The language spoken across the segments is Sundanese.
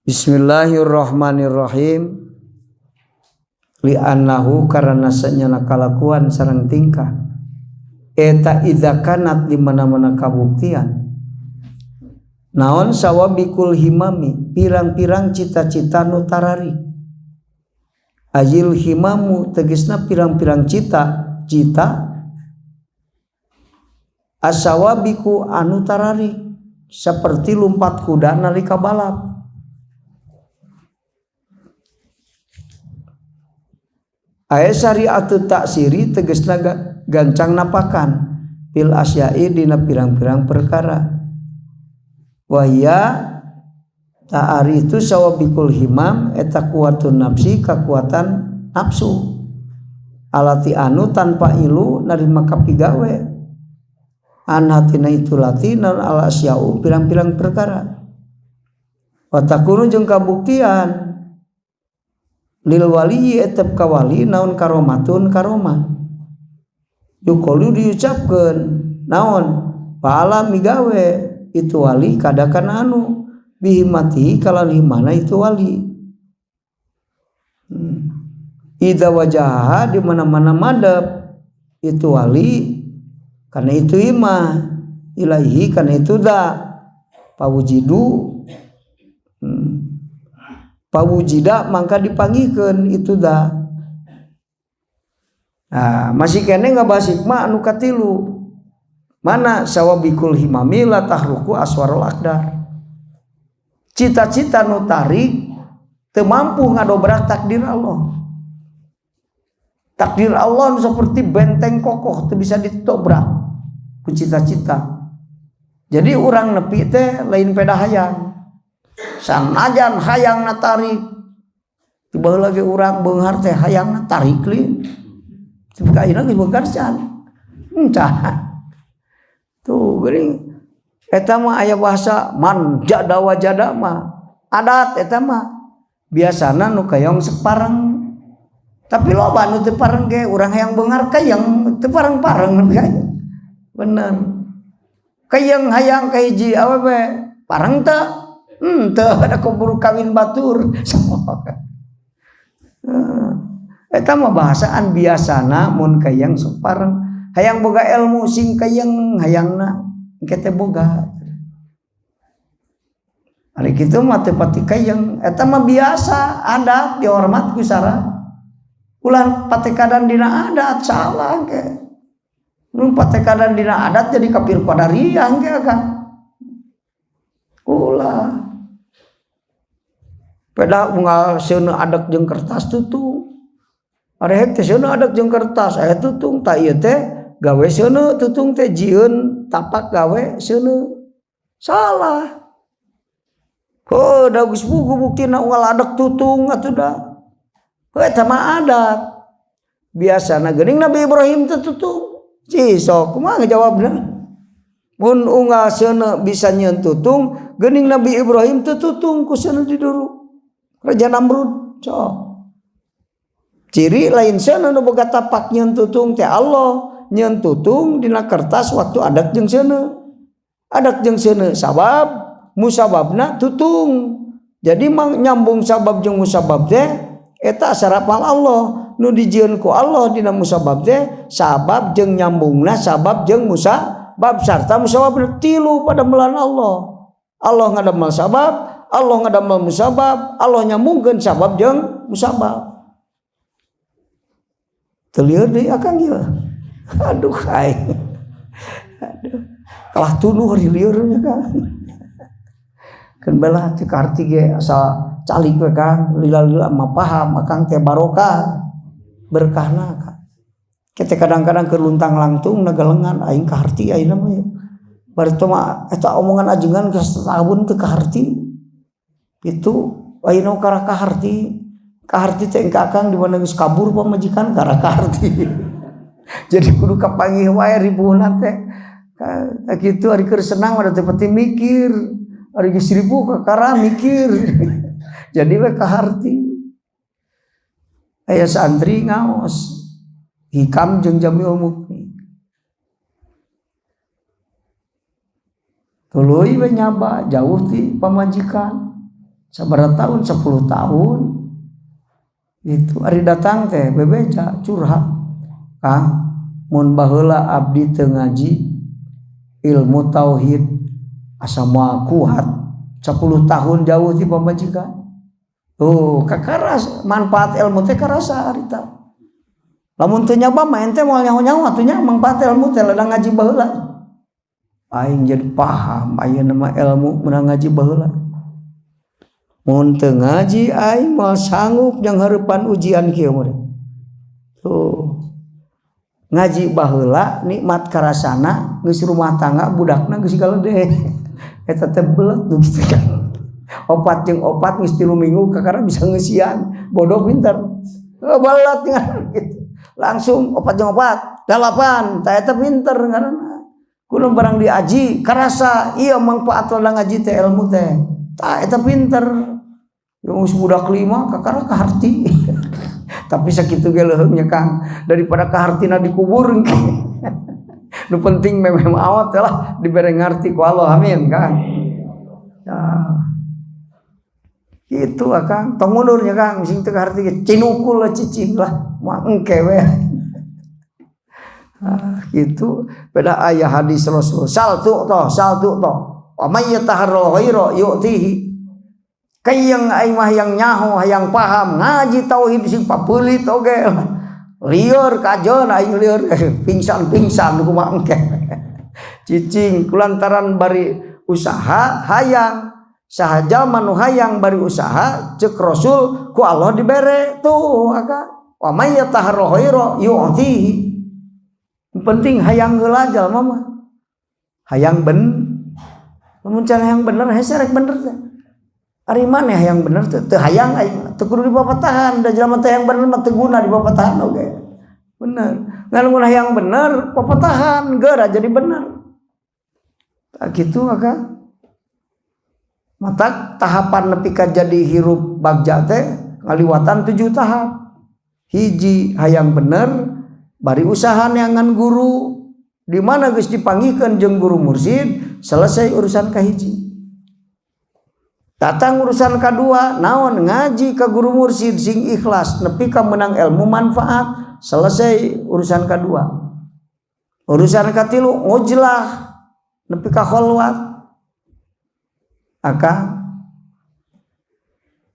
Bismillahirrahmanirrahim. Li'annahu karena sanyana kalakuan sareng tingkah eta idza kanat di mana-mana kabuktian naon sawabikul himami pirang-pirang cita-cita nu tararik ajil himamu tegesna pirang-pirang cita-cita asawabiku anu tararik seperti lumpat kuda nalika balap. Aya syariatu taksiri tegesna gancang napakan fil asyai dina pirang-pirang perkara. Wahia ta'ari itu sawabikul himam eta kuatun nafsi kekuatan nafsu alati anu tanpa ilu narima kapigawe an hatina itu lati non al asyau pirang-pirang perkara. Watakunu jeung kabuktian lil wali etep kawali naon karomatun karomah yukolu diucapkeun naon pahala migawe itu wali kadakan anu bihimati kalalihimana itu wali. Idza wajaha di mana-mana madep itu wali karena itu imah ilahi karena itu da pawujidu. Pawujida mangka dipanggihkeun itu dah. Nah, masih kene ngabahas hikmah anu katilu. Mana sawabikul himami la tahruku aswarul aqdar. Cita-cita nu tarik teu mampu ngadobrak takdir Allah. Takdir Allah seperti benteng kokoh teu bisa ditobrak ku cita-cita. Jadi urang nepi teh lain peda hayang. Sanajan hayang na tarik tiba lagi urang beunghar teh hayang na tarik li tiba ayeuna geus beunghar can encan tuh geuning eta mah aya bahasa man jada wajada mah adat eta mah biasana nu kayong separeng tapi loba nu teu pareng ge urang hayang beunghar kayang teu pareng-pareng bener kayang hayang ka hiji awewe pareng teu teu ada keburu kawin batur. Eta mah bahasaan biasana mun kayang sok pareng hayang boga ilmu sing kayang hayangna engke teh boga. Ari kitu mah teu pati kayang eta mah biasa adat dihormat ku sara. Ulah patekadan dina adat salah engke. Mun patekadan dina adat jadi kafir qadariyah engke kan. Ulah peda unggal seuneu adek jeung kertas tutung. Arek teh seuneu adek jeung kertas aya tutung ta ieu teh gawe seuneu tutung teh jieun tapak gawe seuneu. Salah. Heuh da geus puguh buktina unggal adek tutung atuh da. Heuh eta mah adat. Biasana geuning Nabi Ibrahim teh tutung. Ci sok kumaha ngajawabna? Mun unggal seuneu bisa nyieun tutung geuning Nabi Ibrahim teh tutung ku seuneu diduru. Raja Namrud cok. Ciri lain seuneu nu boga tapak nyieun tutung teh Allah nyieun tutung dina kertas waktu adak jeung seuneu. Adak jeung seuneu sabab musababna tutung. Jadi nyambung sabab jeung musabab teh eta sarapal Allah nu dijieun ku Allah dina musabab teh sabab jeung nyambungna sabab jeung musabab sarta musabab tilu pada melan Allah. Allah ngadamel sabab, Allah ngadamel musabab, Allah nyambungkeun sabab jeung musabab. Teu lieur deui akang ieu. Aduh ai. Aduh. Kalah tunuh lieur nya Kang. Keun balah teu kaharti ge asal calik we Kang, lila-lila mah paham akang teh barokah. Berkahna Kang. Kita kadang-kadang keur luntang langtung nagalengan aing kaharti ayeuna mah. Bari mah eta omongan ajengan geus tahun teu kaharti. Itu ayeuna kara kaharti. Kaharti teh engka akang di mana geus kabur pamajikan kara kaharti. Jadi kudu kapanggih wae ribuhna teh. Ka kitu ari keur senang mah teu pati mikir. Ari geus ribuh kakara mikir. Jadi we kaharti. Aya santri ngaos hikam jeung Jamiul Mughni. Tuluy we nyaba jauh ti pamajikan. Sabaraha tahun 10 tahun. Itu ari datang teh bebeja curhat. Kang, mun baheula abdi teu ngaji ilmu tauhid asa moal kuat 10 tahun jauh ti pamajikan. Tuh kakaras manfaat ilmu teh karasa harita. Lamun teu nyoba mah ente moal nyaho-nyaho atuh nya manfaat ilmu teh ladang ngaji baheula. Aing jadi paham ayeuna mah ilmu meunang ngaji baheula. Mun teu ngaji aing moal sanggup jang hareupan ujian kieu mah. Tuh. Ngaji baheula nikmat karasana geus rumah tangga budakna geus galedeh. Eta teh belet nu kitu kan. Opat jeung opat geus 3 minggu kakara bisa ngeusian bodoh pinter. Oh, belet ngan gitu. Langsung opat jeung opat 8 tah eta pinter ngaranna. Kudu barang diaji karasa ieu manfaat ladang ngaji teh ilmu teh. Tah eta pinter. Yang geus budak 5 kakara kaharti. Tapi sakitu ge leuheungnya Kang daripada kahartina dikubur. Nu penting memeh maot lah dibere ngarti ku Allah amin Kang. Nah, gitu Kang, tong mundur nya Kang, sing teu kaharti ge cinukul lah cicing lah, mah engke we. Ah, gitu beda aya hadis Rasul sal tu'ta sal tu'ta wa may yataharral ghaira yu'tihi. Kayang aing mah hayang nyaho hayang paham ngaji tauhid sing papeulit oge lieur kajeun aing lieur pingsan-pingsan kumaha engke cicing kulantaran bari usaha hayang saha jalma nu hayang bari usaha ceuk Rasul ku Allah dibere tuh aka wa may yataharral ghaira yu'tihi. Penting hayang heula jalma mah hayang ben lamun can hayang bener hese rek bener teh. Ari maneh hayang bener teh teu hayang aing teu kudu dipapatahan da jelema teh hayang bener mah teu guna dipapatahan oge. Bener. Ngan mun hayang bener papatahan geura jadi bener. Tah kitu maka matak tahapan nepi ka jadi hirup bagja teh ngaliwatan 7 tahap. Hiji hayang bener bari usaha neangan guru di mana geus dipanggihkeun jeung guru mursyid selesai urusan kahiji. Datang urusan kedua naon ngaji ka guru mursyid sing ikhlas nepi ka menang ilmu manfaat selesai urusan kedua. Urusan katilu ngujlah nepi ka kholwat aka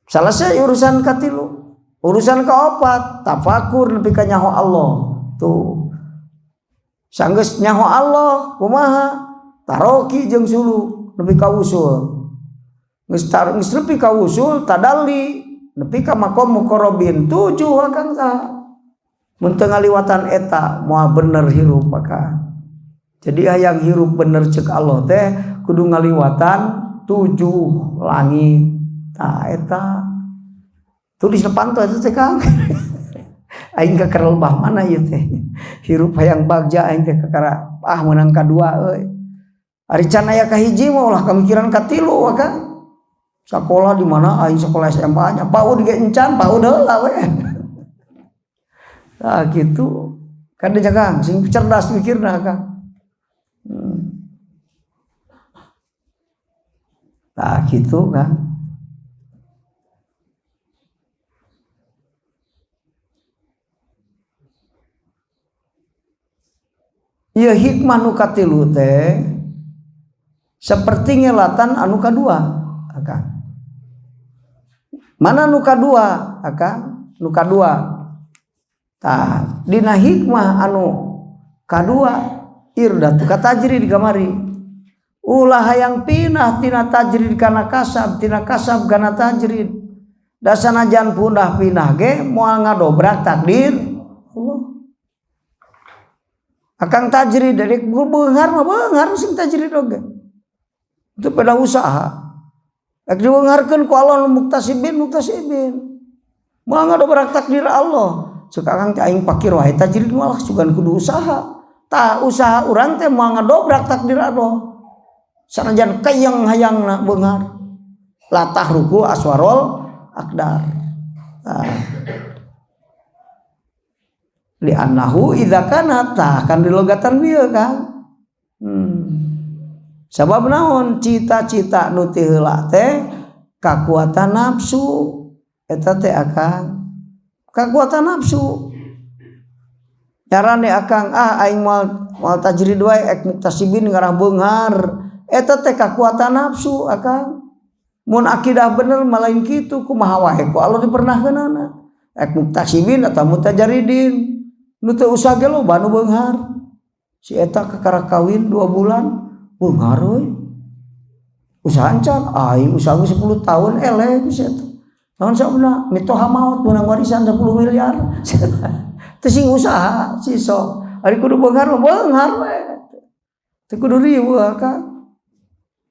selesai urusan katilu. Urusan keopat tafakur nepi ka nyaho Allah tuh sanggeus nyaho Allah kumaha taroki jeung suluk nepi ka usul. Geus nepi ka usul tadalli nepi ka makom muqarrabin 7 akang tah. Mun teu ngaliwatan eta moal bener hirup akang. Jadi hayang hirup bener ceuk Allah teh kudu ngaliwatan 7 langit. Tah eta. Tulis depan tuh eta teh Kang. Aing kakara lebah mana ieu teh. Hirup hayang bagja aing teh kakara ah meunang kadua euy. Ari can aya kahiji mah ulah kamikiran katilu akang. Sekolah di mana aing sekolah SMA nya PAUD ge encan PAUD heula we. Tah kitu. Kan dia Kang sing cerdas mikirna Kang. Tah kitu Kang. Ieu hikmah nu katilu teh seperti ngelatan anu kadua akang. Mana nu kadua akang? Nu kadua. Tah dina hikmah anu kadua irdatu ka tajrid kamari. Ulah hayang pinah tina tajrid kana kasab, tina kasab kana tajrid. Da sanajan pundah pinah ge moal ngadobrak takdir Allah. Akang tajrid dari beunghar mah beunghar sing tajrid oge. Itu pada usaha. Rek dibeungharkeun ku Allah muktasibin muktasibin. Moal ngadobrak takdir Allah. Cek akang teh aing pakir wae tajrid malah sugan kudu usaha. Tah usaha urang teh moal ngadobrak takdir Allah. Sanajan kayang hayangna beunghar. La tahruku aswarol akdar. Tah. Li'annahu idza kana tah kan dilogatan bieu Kang. Sabab naon cita-cita nu ti heula teh Kakuatan nafsu eta teh, akang, kakuatan nafsu. Nyarane akang, "Ah, aing moal moal tajrid wae, ek muktasibin ngarah beunghar." Eta teh kakuatan nafsu, akang. Mun akidah bener malain kitu, kumaha wae ku Allah dipernahkeunana, ek muktasibin atau mutajaridin. Nu teu usah ge loba nu beunghar. Si eta kakara kawin 2 bulan beunghar euy. Usaha can, aing usaha 10 tahun eleh si eta. Naon sababna? Mitoha maot meunang warisan 10 miliar. Teu sing usaha si sok. Ari kudu beunghar mah beunghar we. Teu kudu riweuh, akang.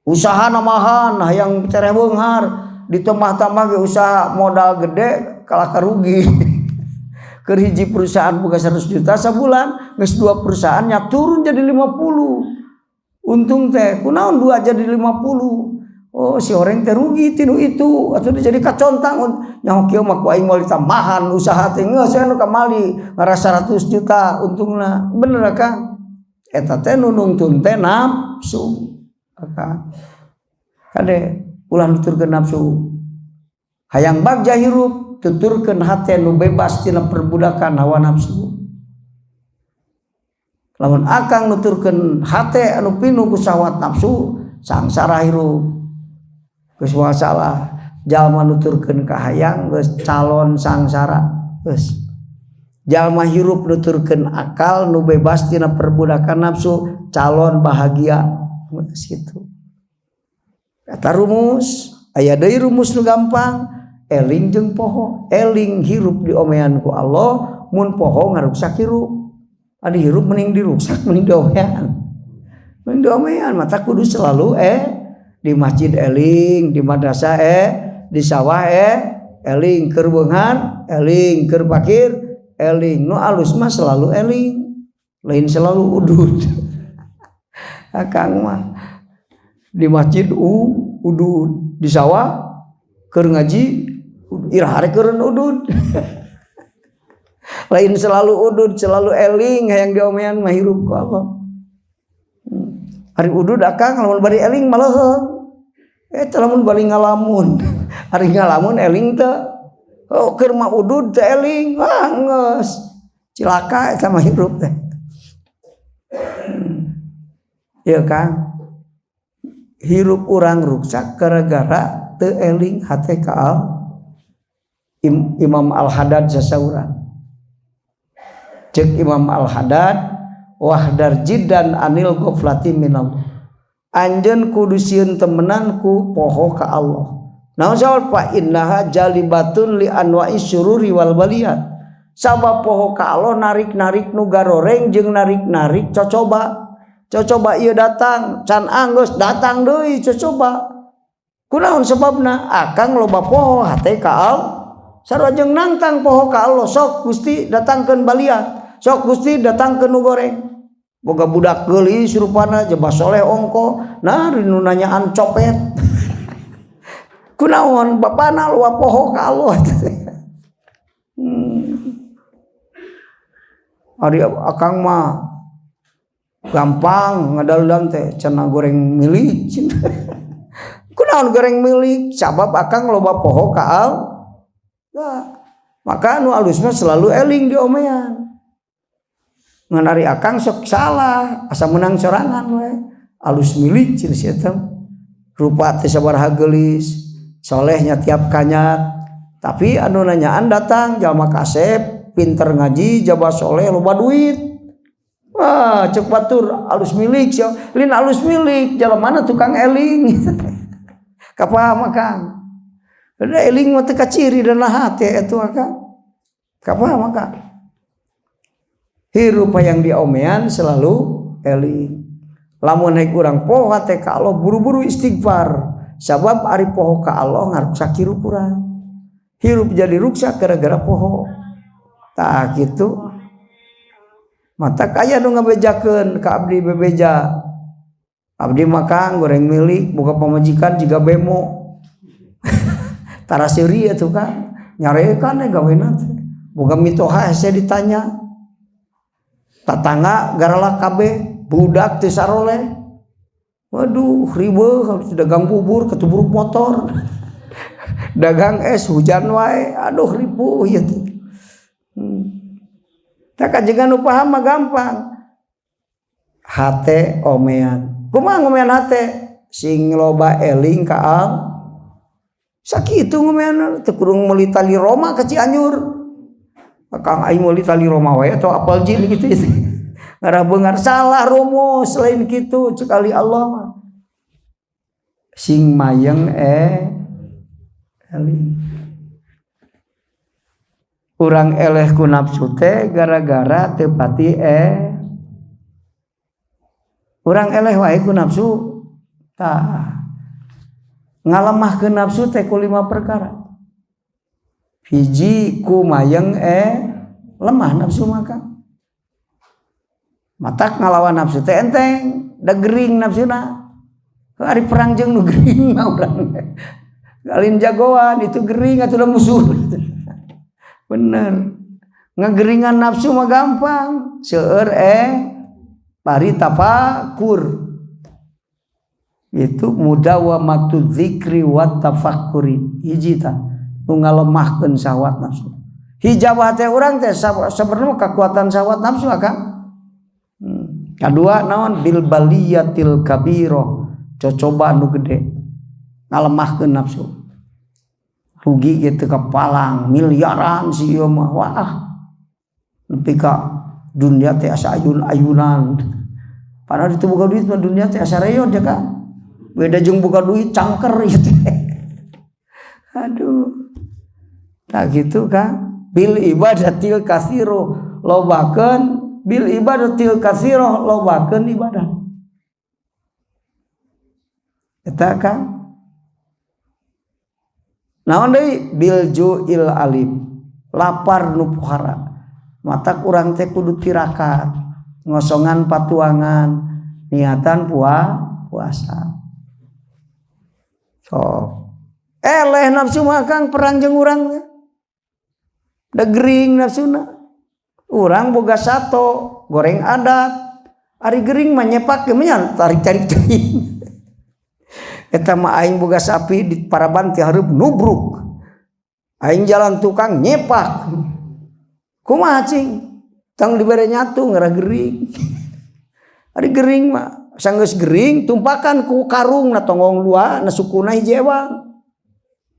Usaha namahan hayang tereh beunghar, ditambah-tambah ge usaha modal gede kalah karugi. Keur hiji perusahaan boga 100 juta sabulan, geus dua perusahaannya turun jadi 50. Untung teh kunaon dua jadi 50? Oh, si orang teh rugi tinu itu atau jadi kacontang nyaho kieu mah ku aing moal ditambahan usaha teh, geus anu kamali ngarasa 100 juta untungna. Bener, Kang? Eta teh nu nungtun teh nafsu, akang. Kade, ulah nuturkeun nafsu. Hayang bagja hirup, tuturkeun hate nu bebas tina perbudakan hawa nafsu. Lamun akang nuturkeun hate anu pinuh ku syahwat nafsu, sangsara hirup. Geus salah. Jalma nuturkeun kahayang geus calon sangsara geus. Jalma hirup nuturkeun akal nu bebas tina perbudakan nafsu, calon bahagia. Geus kitu. Eta rumus. Aya deui rumus nu gampang: eling jeung poho. Eling hirup diomean ku Allah, mun poho ngaruksak hirup. Adi hirup mending diruksak, mending diomean, mending diomean. Mata kudu selalu di masjid eling, di madrasah di sawah eling, keur beunghar eling, keur pakir eling. Nu alus mah selalu eling, lain selalu udud. Akang mah di masjid udud, di sawah keur ngaji iraha rek keur udud. Lain selalu udud, selalu eling. Hayang diomean mah hirup ku Allah. Ari udud, akang, lamun bari eling maleuheung. Eta lamun bari ngalamun. Ari ngalamun eling teu? Oh, keur mah udud teu eling. Wah, geus. Cilaka eta mah hirup teh. Ya, Kang. Hirup urang ruksak gara-gara teu eling hate ka Imam Al-Haddad sasauran. Cek Imam Al-Haddad, wahdar jiddan anil ghaflati minallah. Anjeun kudu sieun temenan ku poho ka Allah. Naon sabab? Fa innaha jalibatun li anwa'i syururi wal baliyat. Sabab poho ka Allah narik-narik nu garoreng jeung narik-narik cocoba. Cocoba ieu datang, can anggeus datang deui cocoba. Kunaon sebabna? Akang loba poho hate ka Allah. Sarua jeung nangtang poho ka Allah, "Sok Gusti datangkeun baliat, sok Gusti datangkeun nu goreng." Boga budak geulis rupana, jaba soleh ongko, nah nu nanyaan copet. Kunaon? Bapana loba poho ka Allah. Ari akang mah gampang ngadaludan teh, cenah goreng milik. Kunaon goreng milik? Sabab akang loba poho ka Allah. Maka nu alus mah selalu eling di omean. Ngan ari akang sok salah, asa menang sorangan we. Alus milik cenah si eta. Rupa teh sabaraha geulis, solehnya tiap kanyat. Tapi anu nanyaan datang jalma kasep, pinter ngaji, jaba soleh, loba duit. Wah, cek batur alus milik sia. Lin alus milik, jalan mana tukang eling. Kapaham, akang? Da eling mah teu kaciri dina hate eta, akang. Kapaham, akang? Hirup yang diomean selalu eling. Lamun haik urang poho teh ka Allah, buru-buru istighfar. Sabab ari poho ka Allah ngaruksak hirup urang. Hirup jadi ruksak gara-gara poho. Tah kitu. Mata kaya nu ngabejakeun ka abdi bebeja. Abdi mah, Kang, goreng milik, boga pamajikan jiga bemo. Tara seuri atuh, Kang. Nyarekan we gawena teh. Boga mitoha hese ditanya. Tatangga garalak kabeh, budak teu saroleh. Waduh, ribeuh dagang bubur ketubruk motor. Dagang es hujan wae, aduh, ripuh ieu teh. Tak kajengan nu paham mah gampang. Hate omean. Kumaha ngomean hate? Sing loba eling ka Allah. Sakitu ngomean, teu kudu meuli tali Roma ke Cianjur. Kang, aing meuli tali Roma wae atau apal jin gitu. Ngarah beungar, salah rumus, lain kitu sekali Allah mah. Sing mayeng eling. Urang eleh ku nafsu teh gara-gara teu pati urang eleh wae ku nafsu. Tah, ngalemahkeun nafsu teh ku lima perkara. Hiji, ku mayeng lemah nafsu, maka matak ngalawan nafsu teh enteng, da gering nafsuna. Ari perang jeung nu gering mah urang lain jagoan, itu gering atuh musuh. Bener, ngegeringan nafsu mah gampang, seueur bari tafakur. Itu mudawamatu dzikri wat tafakkuri, hiji tah nu ngalemahkeun syahwat nafsu. Hijabah teh urang teh sebenarnya kekuatan syahwat nafsu akang. Kedua naon? Bil baliyatil kabiro, cocoba nu gede ngalemahkeun nafsu. Rugi gitu, kepalang miliaran si ieu mah, wah, nepi ka dunia teh asa ayun-ayunan. Padahal itu boga duit mah dunia teh asa reyod ya kan, beda jeung boga duit, cangker gitu. Aduh, tak gitu kan. Bil ibadatil katsiro, lobakeun, bil ibadatil katsiro, lobakeun ibadah eta kan. Naon deui? Bil ju'il alim, lapar nu pohara. Matak urang teh kudu tirakat, ngosongan patuangan, niatan puasa. So eleh nafsu mah kang, perang jeung urang teh da gering nafsuna. Urang boga sato goreng adat, ari gering mah nyepak ge nya tarik-tarik teuing. Eta mah aing boga sapi di paraban ti hareup nubruk, aing jalan tukang nyepak, kumaha cing? Tang dibere nyatu, ngarah gering. Ari gering mah sanggeus gering, tumpakan ku karung na tonggong dua na sukuna hiji ewang.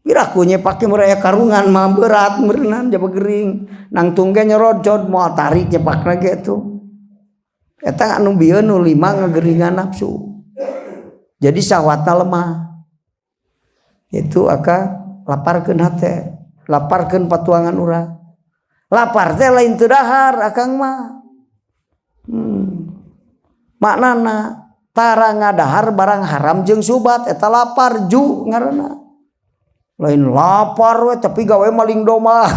Piraku nyepak ge aya karungan mah berat meureunan, jaba gering nangtung ge nyerodjod, moal tarik nyepakna ge. Tuh, eta anu bieu nu lima ngegeringan nafsu, jadi syahwatna lemah. Itu akan laparkeun hate, laparkeun patuangan urang. Lapar teh lain teu dahar akang mah. Maknana tara ngadahar barang haram jeung subat, eta lapar ju ngaranna. Lain lapar we tapi gawe maling domba.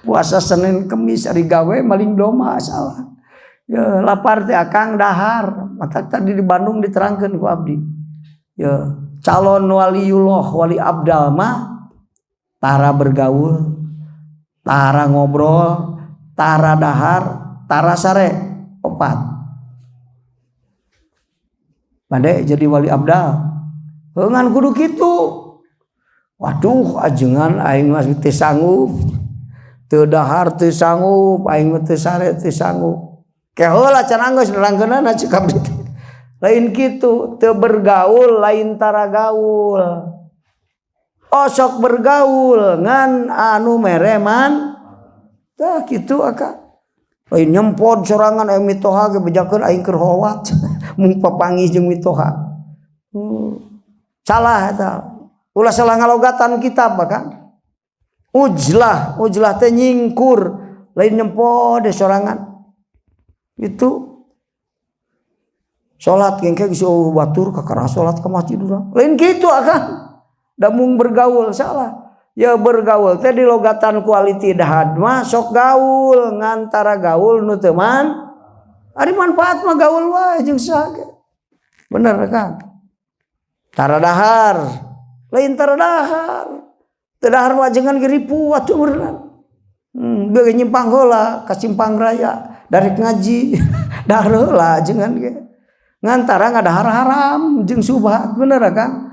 Puasa Senin Kemis ari gawe maling domba, salah. Ya, lapar teh akang dahar. Mata tadi di Bandung diterangkan ku abdi. Ya, calon waliullah, wali abdal mah tara bergaul, tara ngobrol, tara dahar, tara sare, opat. Bade jadi wali abdal. Ngan kudu kitu. Waduh, ajengan, aing mah teu sanggup. Teu dahar teu sanggup, aing mah teu sare teu sanggup. Ke heula can anggeus nerangkeunana cek abdi teh. Lain kitu, teu bergaul lain tara gaul. Osok bergaul ngan anu mere man. Tah kitu akang. Lain nyempod sorangan, aya mitoha ge bejakeun aing keur holwat. Mung papanggih jeung mitoha. Salah eta. Ulah salah ngalogatan kitab bahkan. Uzlah, uzlah teh nyingkur, lain nyempod sorangan. Itu salat gengke geus batur kakara salat ke masjid urang. Lain kitu akang. Da mung bergaul salah. Ya, bergaul teh di logatan kualiti dahad mah sok gaul ngantara gaul nu teu man. Ari manfaat mah gaul wae jeung saha ge. Bener kan? Tara dahar, lain tara dahar. Teu dahar mah ajengan ge ripuh atuh meureunna. Beuh nyimpang heula ka simpang raya darek ngaji. Dahar heula ajengan ge. Ngantara ngadahar haram jeung subhat, bener kan?